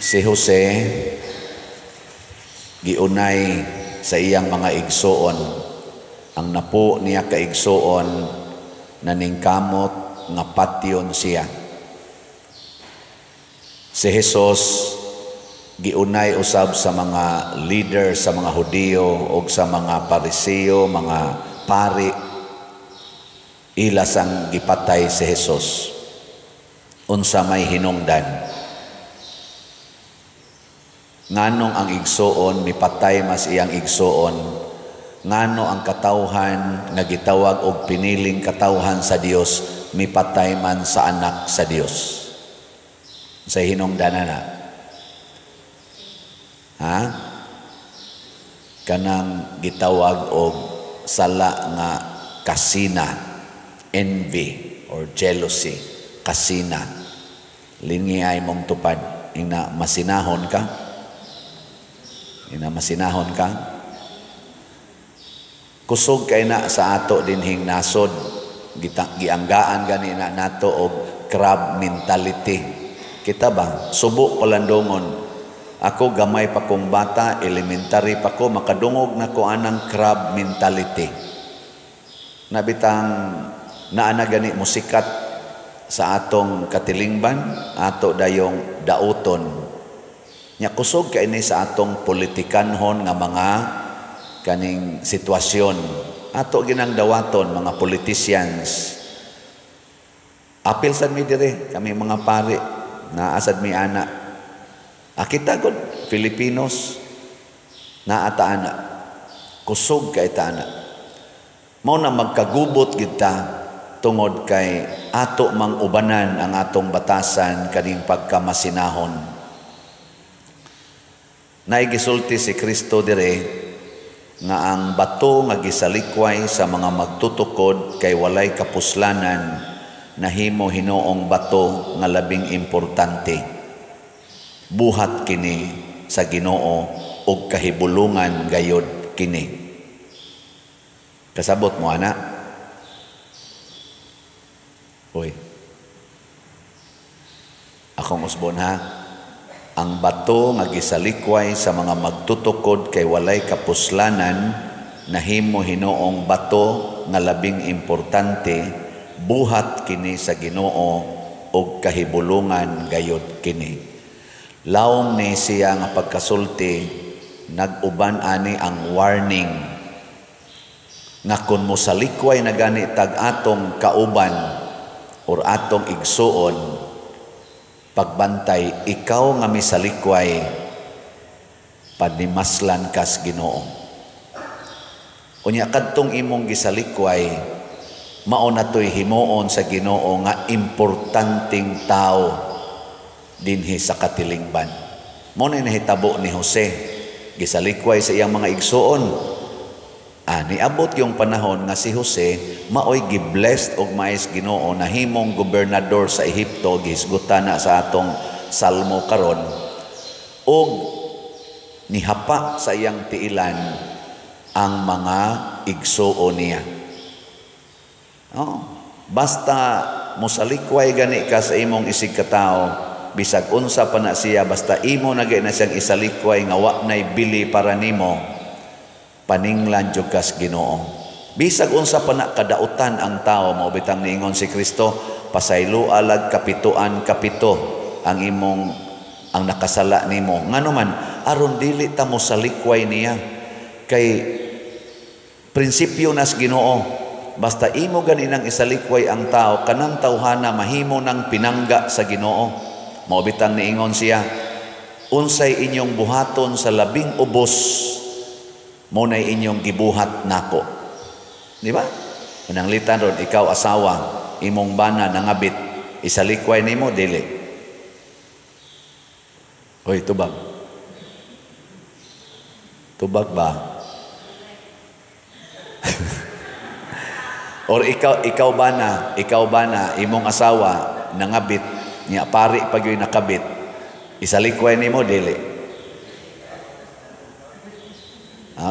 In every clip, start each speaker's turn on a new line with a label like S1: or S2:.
S1: Si Jose giunay sa iyang mga igsuon. Ang napo niya ka igsuon naningkamot nga patyon siya. Si Jesus giunay usab sa mga leader sa mga Hudiyo o sa mga Pariseo, mga pari, ila sang gipatay si Jesus. Unsa may hinungdan? Nganong ang igsuon mipatay mas iyang igsuon? Ngano ang katawhan nga gitawag og piniling katawhan sa Dios mipatay man sa anak sa Dios? Sa hinungdan na? Ha? Kanang gitawag og sala nga kasina, envy or jealousy, kasina. Lingi ay mong tupad, ina masinahon ka. Ina masinahon ka. Kusog kay na sa ato dinhing nasod, gianggaan gani na nato og crab mentality. Kita ba, subo palandongon. Ako gamay pa kong bata, elementary pa ko, makadungog na ko anang crab mentality. Nabitang naa na gani musikat sa atong katilingban, ato dayong dauton. Nya kusog kay ni sa atong politikanhon nga mga kaning sitwasyon. Ato ginang dawaton mga politicians. Apil sad mi dire, kami mga pari, naasad mi ana. Akita gud Filipinos naa ta ana. Kusog kay ta ana. Mao na magkagubot gid ta tungod kay ato mang ubanan ang atong batasan kaning pagkamasinahon. Naigisulti si Kristo dire nga ang bato nga gisalikway sa mga magtutukod kay walay kapuslanan, nahimo hinoong bato nga labing importante. Buhat kini sa Ginoo ug kahibulungan gayod kini. Kasabot mo ana? Uy. Akong usbon ha. Ang bato nga gisalikway sa mga magtutukod kay walay kapuslanan, nahimo hinoong bato nga labing importante, buhat kini sa Ginoo ug kahibulungan gayod kini. Lawom ni siya nga pagkasulti, nag-uban ani ang warning nga kung mosalikway na gani tag atong kauban or atong igsuon, pagbantay ikaw nga misalikway, panimaslan kas Ginoo. Unya kadtong imong gisalikway, mao na to'y himuon sa Ginoo nga importanteng tao dinhi sa katilingban. Mao na nahitabo ni Jose, gisalikway sa iyang mga igsuon. Niabot yung panahon nga si Jose maoy giblessed og maayos Ginoo, nahimong gobernador sa Ehipto, gihisgutan na sa atong salmo karon, og nihapa sa iyang tiilan ang mga igsuon niya. Oh, basta mosalikway gani ka sa imong isig katao, bisag unsa pa na siya, basta imo na na siyang isalikway nga wa nay bili para nimo, paninglan jud kas Ginoo. Bisag unsa pa na kadautan ang tao, mao bitang niingon si Kristo, pasayloa lag kapituan kapito ang imong ang nakasala nimo. Ngano man, aron dili ta mosalikway niya, kay prinsipyo nas Ginoo, basta imo gani nang isalikway ang tao, kanang tawhana mahimo nang pinangga sa Ginoo. Mao bitang niingon siya, unsay inyong buhaton sa labing ubos, mo nay inyong gibuhat nako. Di ba? Pananglitan ron, ikaw asawa, imong bana nangabit, isalikway nimo dili. Hoy, tubag. Tubag ba? Or ikaw bana, imong asawa nangabit, niya pari pag yo'y nakabit, isalikway nimo dili.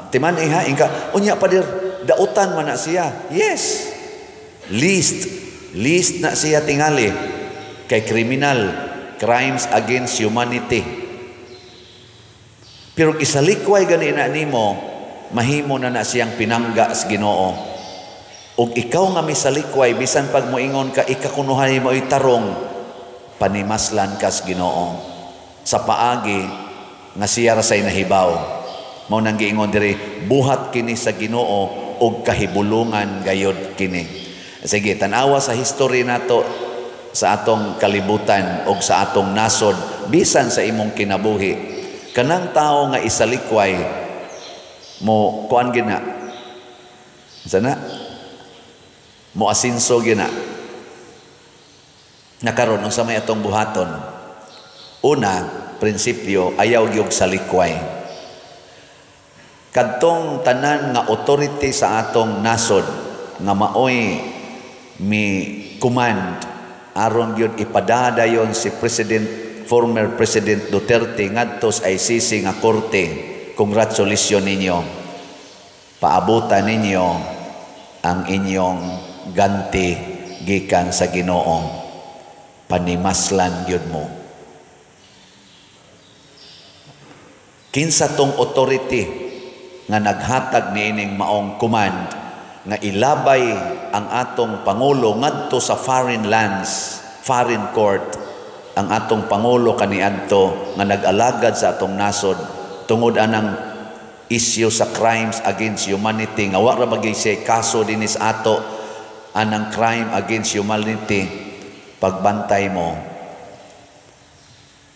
S1: Timan ha, inka, unya padir, dautan man na siya. Yes. Least na siya tingali kay criminal, crimes against humanity. Pero isalikway gani na nimo, mahimo na na siyang pinangga sa Ginoo. Ug ikaw nga misalikway, bisan pag moingon ka ikakunuhay mo tarong, panimaslan kas Ginoo sa paagi nga siya ra say nahibaw. Mao nang giingon diri, buhat kini sa Ginoo ug kahibulungan gayod kini. Sige, tan-awa sa history nato sa atong kalibutan ug sa atong nasod, bisan sa imong kinabuhi. Kanang tao nga isalikway mo, kuan gina sana, mo asinso gina nakaron. Unsa may atong buhaton? Una, prinsipyo, ayaw gyud salikway. Kadtong tanan nga authority sa atong nasod nga maoy mi command aron gyud ipadadayon si President, former President Duterte ngadto sa ICC nga korte, congratulations ninyo. Paabutan ninyo ang inyong ganti gikan sa Ginoo. Panimaslan gyud mo. Kinsa tong authority nga naghatag niining maong command nga ilabay ang atong pangulo ngadto sa foreign lands, foreign court, ang atong pangulo kaniadto nga nag-alagad sa atong nasod tungod anang issue sa crimes against humanity nga wa ra bagay siya kaso dinis ato anang crime against humanity? Pagbantay mo,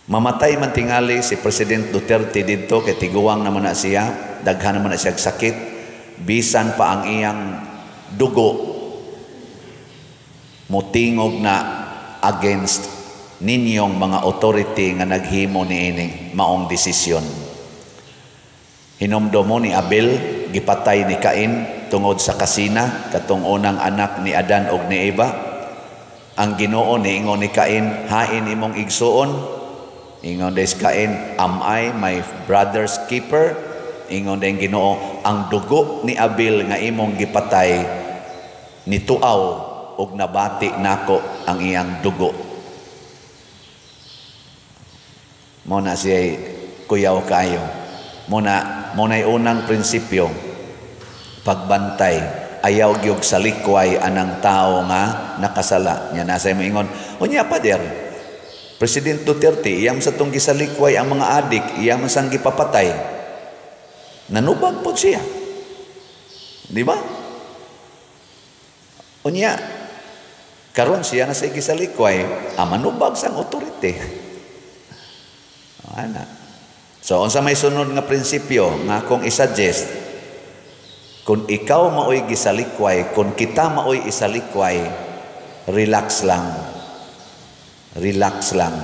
S1: mamatay man tingali si President Duterte didto kay tiguang naman na siya, daghan naman na siya sakit, bisan pa ang iyang dugo motingog na against ninyong mga authority nga naghimo niining maong desisyon. Hinumdum mo ni Abel, gipatay ni Cain tungod sa kasina, katong unang anak ni Adan og ni Eva. Ang Ginoo niingon ni Cain, "Hain imong igsuon?" Ingon des Cain, "Am I my brother's keeper?" Ingon din Ginoo, "Ang dugo ni Abel nga imong gipatay nituaw og nabati nako ang iyang dugo." Mo na siya kuyaw kayo. Mo na'y unang prinsipyo, pagbantay, ayaw gyud salikway anang tao nga nakasala. Nya nasa mo ingon, "Unya pader, President Duterte, iyam sa tong gisalikway ang mga adik, iyam sang gipapatay. Nanubag po siya." Di ba? Unya, karon siya na sa gisalikway, manubag sang authority. Ana. So, unsa may sunod nga prinsipyo nga akong i-suggest? Kung ikaw maoy gisalikway, kung kita maoy isalikway, relax lang. Relax lang.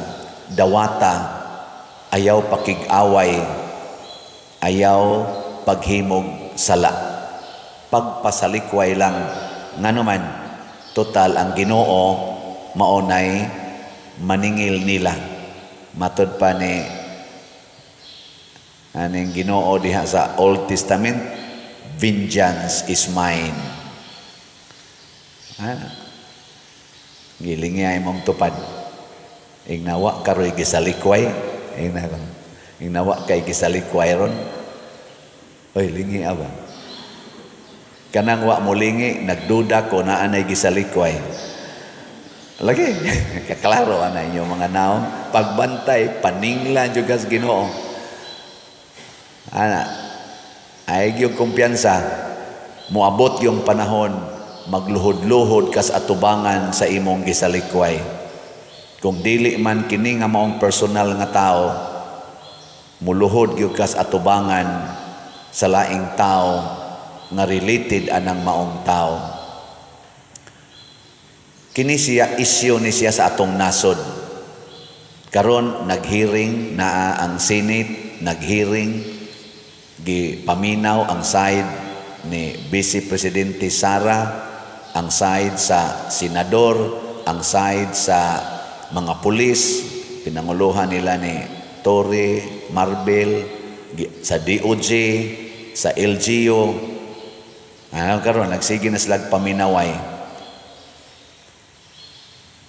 S1: Dawata, ayaw pakig-away, ayaw paghimog sala. Pagpasalikway lang. Nganuman, total ang Ginoo maunay maningil nila. Matod pa ni aning Ginoo diha sa Old Testament, "Vengeance is mine." Ana. Gilingi ay mong tupad. Ignawa karoy gisalikway. Ignawa kay gisalikway ron. Oy, lingi aba. Kanang wa mo lingi, nagduda ko na anay gisalikway. Lagi, kaklaro ana inyong mga naong. Pagbantay, paninglan juga sa Ginoo. Ana, ay yung kumpiyansa, muabot yung panahon, magluhod-luhod kas atubangan sa imong gisalikway. Kung dili man kini nga maong personal nga tao, muluhod gyud kas atubangan sa laing tao nga related anang maong tao. Kini siya isyu ni siya sa atong nasod. Karon naghearing naa ang Senate, naghearing, gipaminaw ang side ni Vice Presidente Sara, ang side sa senador, ang side sa mga pulis, pinanguluhan nila ni Torre, Marbel, sa DOJ, sa LGU. Ano karon nagsige na sila paminaway.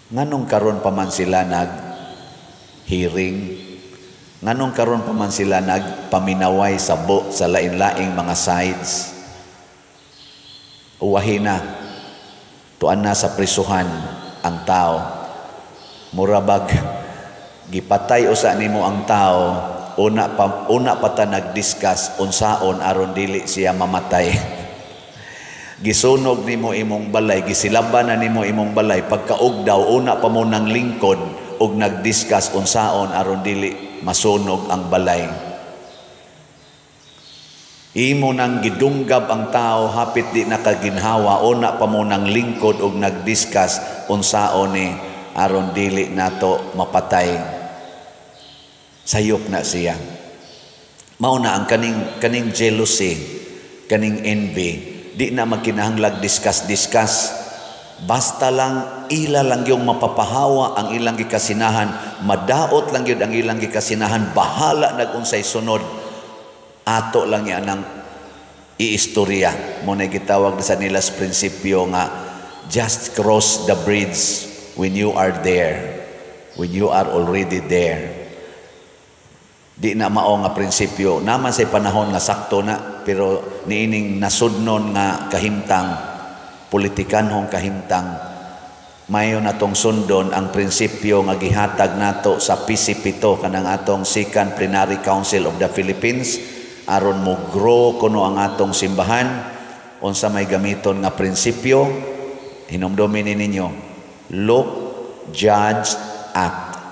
S1: Nganong karon pa man sila nag-hearing? Nganong karon pa man sila nagpaminaway sa bo sa lain-laing mga sides? Uwahi na. Tuan na sa prisuhan ang tao. Murabag gipatay usa nimo ang tao, una pa ta nag-discuss unsaon aron dili siya mamatay. Gisunog nimo imong balay, gisilaban na nimo imong balay, pagkaugdaw una pa mo nang lingkod og nag-discuss unsaon aron dili masunog ang balay. Imo nang gidunggab ang tao, hapit di nakaginhawa, una pa mo nang lingkod og nag-discuss unsaon ni aron dili nato mapatay. Sayop na siya. Mao na ang kaning jealousy, kaning envy, di na magkinahanglag discuss discuss. Basta lang ila lang yung mapapahawa ang ilang gikasinahan, madaot lang yun ang ilang gikasinahan, bahala nag-unsay sunod. Ato lang yan ang iistorya. Mao na gitawag sa nila sa prinsipyo nga just cross the bridge when you are there. When you are already there. Di na mao nga prinsipyo. Naman sa panahon nga sakto na, pero niining nasudnon nga kahimtang, politikanhong kahimtang, mayo natong sundon ang prinsipyo nga gihatag nato sa PCP to, kanang atong Second Plenary Council of the Philippines, aron mo grow kuno ang atong simbahan. Unsa may gamiton nga prinsipyo? Hinumdumi ni ninyo: look, judge, act.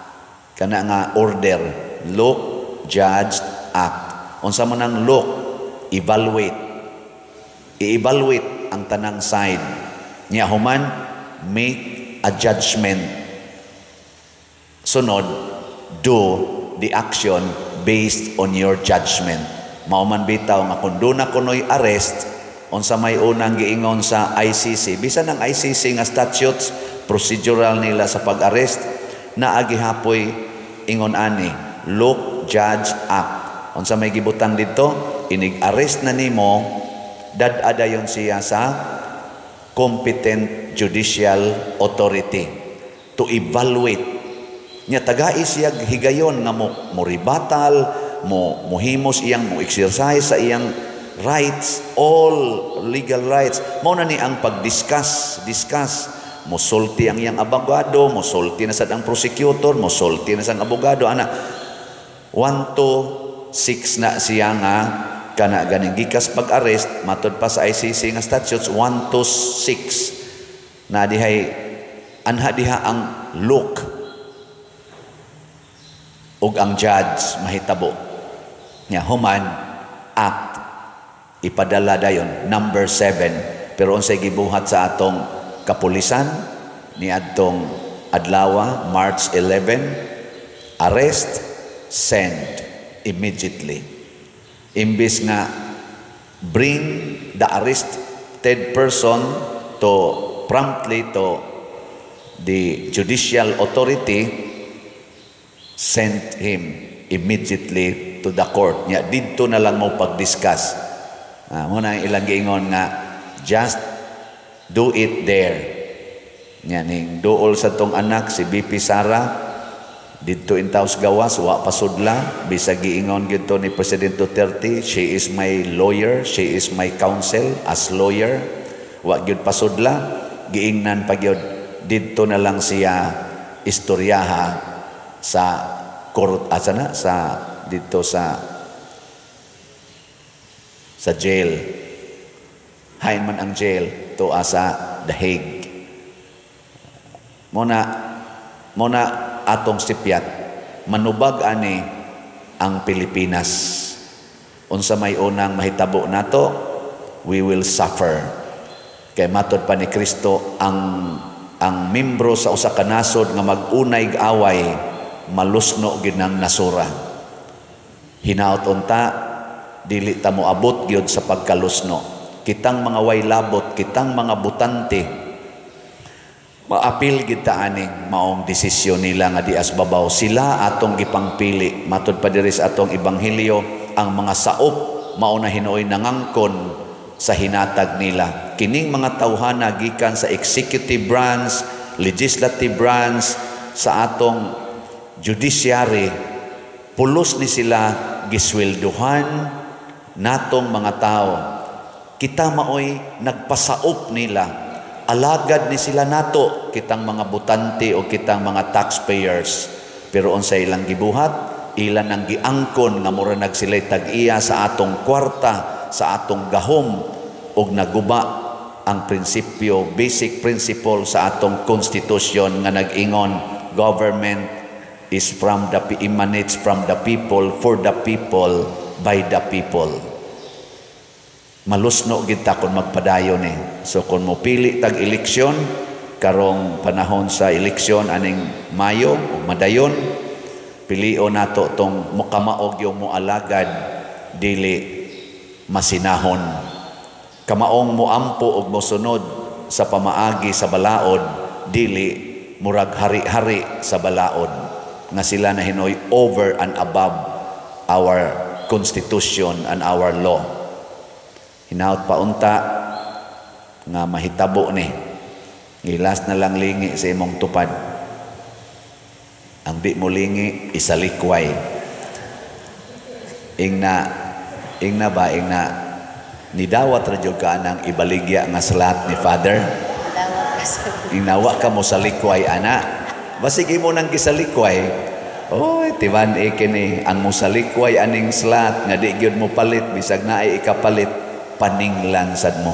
S1: Kana nga order, look, judge, act. Unsa man ang look? Evaluate. I-evaluate ang tanang side nya, human make a judgment, sunod do the action based on your judgment. Mao man bitaw nga kung duna kunoy arrest, unsa may unang giingon sa ICC, bisan ang ICC nga statutes, procedural nila sa pag-arrest, naa gihapoy ingon ani: look, judge, act. Unsa may gibutang didto? Inig-arrest na nimo, dad-a dayon siya sa competent judicial authority to evaluate nya. Tagai siya higayon nga mo rebuttal, mo mohimos iyang mo exercise sa iyang rights, all legal rights. Mao na ni ang pag-discuss discuss, mosulti ang iyang abogado, mosulti na sad ang prosecutor, mosulti na sa abogado ana, 1 to 6 na siya nga kana ganing gikas pag-arrest. Matod pa sa ICC nga statutes, 1 to 6 na dihay anha diha ang look ug ang judge mahitabo nya, human act, ipadala dayon, number 7. Pero unsay gibuhat sa atong kapulisan ni adtong adlaw, March 11? Arrest, send immediately. Imbis nga bring the arrested person to promptly to the judicial authority, sent him immediately to the court nya. Didto na lang mo pag-discuss. Mao na ilang giingon nga just do it there. Nya ning duol sa tong anak si VP Sara didto in taos gawas, wa pasudla, bisag giingon gyud ni President Duterte, "She is my lawyer, she is my counsel as lawyer." Wa gyud pasudla. Giingnan pa gyud, didto na lang siya istoryaha sa court, asa na sa didto sa jail. Hain man ang jail to sa The Hague. Mao na atong sipyat, manubag ani ang Pilipinas. Unsa may unang mahitabo nato? We will suffer, kay matod pa ni Kristo, ang membro sa usa ka nasod nga mag-unay away, malusno gyud ng nasura. Hinaot unta dili ta moabot gyud sa pagkalusno. Kitang mga way labot, kitang mga butante, maapil gid ta aning maong desisyon nila nga dias babaw. Sila atong gipangpili. Matod pa diri sa atong ebanghelyo, ang mga saop mao na hinuoy nangangkon sa hinatag nila. Kining mga tawhana gikan sa executive branch, legislative branch, sa atong judiciary. Pulos ni sila gisweldohan natong mga tao. Kita maoy nagpasaop nila. Alagad ni sila nato, kitang mga botante o kitang mga taxpayers. Pero unsa ilang gibuhat, ilan ang giangkon nga mura nag sila'y tag-iya sa atong kwarta, sa atong gahom, ug naguba ang prinsipyo, basic principle sa atong constitution nga nag-ingon, government is from the emanates from the people, for the people, by the people. Malusno gid ta kung magpadayon ni. So kung mopili tag eleksyon karong panahon sa eleksyon aning Mayo ug madayon, pilion nato tong mukamaog yung moalagad, dili masinahon. Kamaong moampo og mosunod sa pamaagi sa balaod, dili murag hari-hari sa balaod nga sila na hinoy over and above our constitution and our law. Hinaut pa unta nga mahitabo ni. Gilas na lang lingi sa imong tupad. Ang di mo lingi, isalikway. Ingna, ingna ba, ingna, nidawat ra jud ka anang ibaligya nga slot ni Father.
S2: Dawat ka sa
S1: Ingna wa ka mo salikway ana. Basig imo nang gisalikway. Oy, timan e kini ang mosalikway aning slot nga di gyud mo palit bisag naay ikapalit, paninglan sad mo.